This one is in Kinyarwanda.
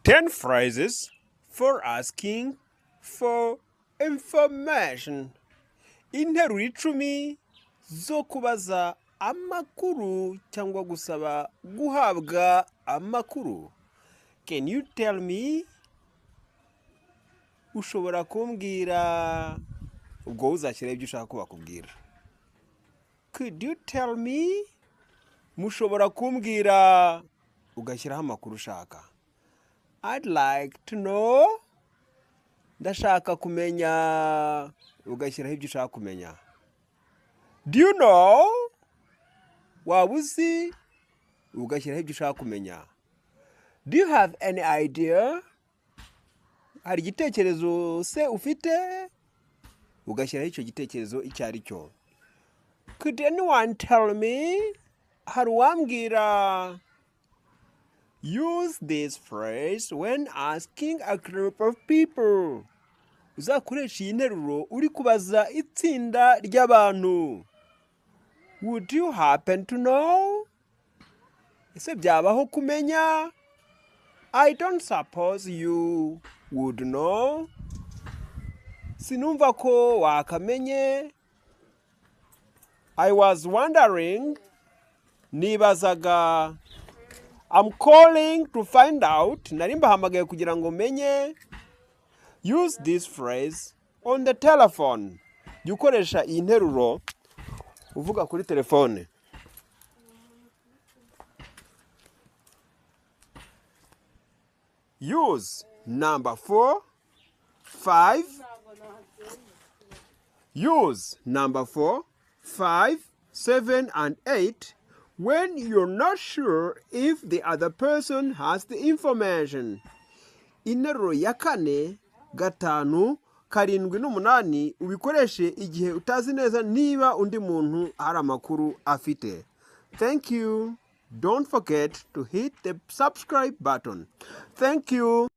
10 phrases for asking for information. Interuro 10 zo kubaza amakuru cyangwa gusaba guhabwa amakuru. Can you tell me? Ushobora kumbwira? Ubwo uzashyiraho ibyo ushaka ko bakubwira. Could you tell me? Mushobora kumbwira? Ugashyiraho amakuru ushaka. I'd like to know. Ndashaka kumenya. Ugashyiraho ibyo ushaka kumenya. Do you know? Waba uzi? Ugashyiraho ibyo ushaka kumenya. Do you have any idea? Hari igitekerezo se ufite? Ugashyiraho icyo gitekerezo icyo ari cyo. Could anyone tell me? Hari uwambwira? Use this phrase when asking a group of people. Uzakoresha iyi nteruro uri kubaza itsinda ry'abantu. Would you happen to know? Ese byabaho kumenya? I don't suppose you would know. Sinumva ko wakamenye. I was wondering. Nibazaga. I'm calling to find out. Nari mbahamagaye kugira ngo menye. Use this phrase on the telephone. Jya ukoresha iyi nteruro uvuga kuri telefone. Use number 4, 5. Use number 4, 5, 7, and 8 when you're not sure if the other person has the information. Interuro ya kane, gatanu, karindwi n'umunani ubikoreshe igihe utazi neza niba undi muntu hari amakuru afite. Thank you. Don't forget to hit the subscribe button. Thank you.